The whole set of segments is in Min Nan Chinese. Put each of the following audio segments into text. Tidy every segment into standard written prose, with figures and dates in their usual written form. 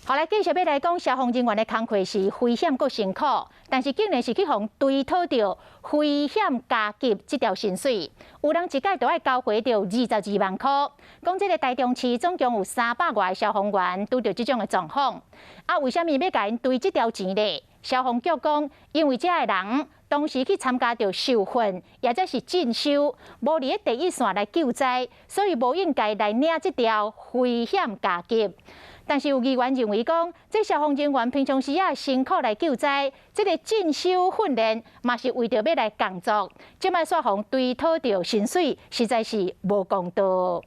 好來，繼續欲來講消防人員的工課是危險閣辛苦，但是竟然是去予追討著危險加給這條薪水，有人一擺就愛交回著22萬箍。講這个台中市總共有300外个消防員拄著這種的狀況，啊，為啥物欲共𪜶追這條錢咧？消防局講，因為這个人當時去參加著受訓，抑者是進修，無佇咧第一線來救災，所以無應該來領這條危險加給。但是有議員認為講，這消防人員平常時也辛苦來救災，這个進修訓練嘛是為著欲來工作，這擺煞予追討著薪水，實在是無公道。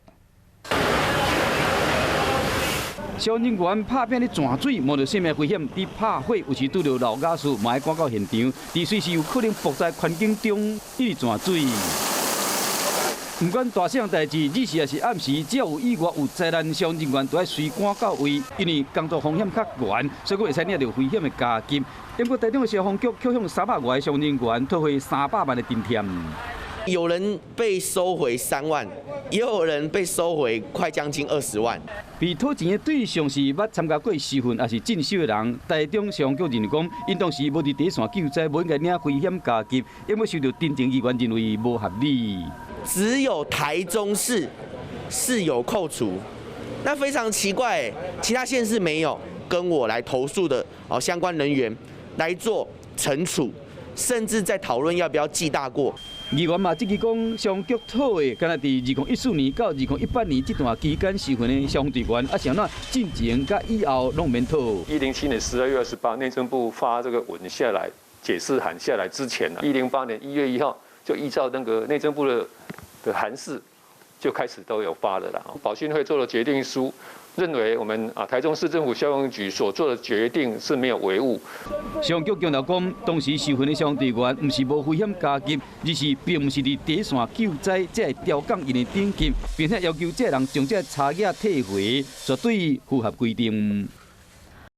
消防人員拍拚咧鑽水，冒著生命危險，佇拍火，有時拄著老瓦斯，嘛愛趕到現場，佇隨時有可能爆災環境中，一直鑽水。毋管大小代誌，日時抑是暗時，只要有意外有災難，消防人員都愛隨趕到位，因為工作風險較懸，所以閣會使領著危險的加給。不過台中的消防局卻向300外个消防人員討回300萬的津貼。有人被收回3萬，也有人被收回快將近20萬。被討錢的對象是捌參加過受訓抑是進修的人。台中消防局認為講，𪜶當時無佇第一線救災，無應該領危險加給，因為受到陳情議員認為無合理。只有台中市是有扣除，那非常奇怪，其他縣市沒有跟我來投訴的哦，相關人員來做懲處，甚至在討論要不要記大過。議員嘛，質疑講，消防局討的，敢若佇2014年到2018年這段期間受訓的消防隊員，啊，是按怎進前佮以後攏免討。107年12月28，內政部發這個文下來解釋函下來之前呢，108年1月1號就依照那個內政部的函釋，就開始都有發了啦。保訓會做了決定書，認為我們啊台中市政府消防局所做的決定是沒有違誤。消防局強調講，當時受訓的消防隊員毋是無危險加給，而是並毋是佇第一線救災，才會調降𪜶的等級，並且要求這个人將這个差額退回，絕對符合規定。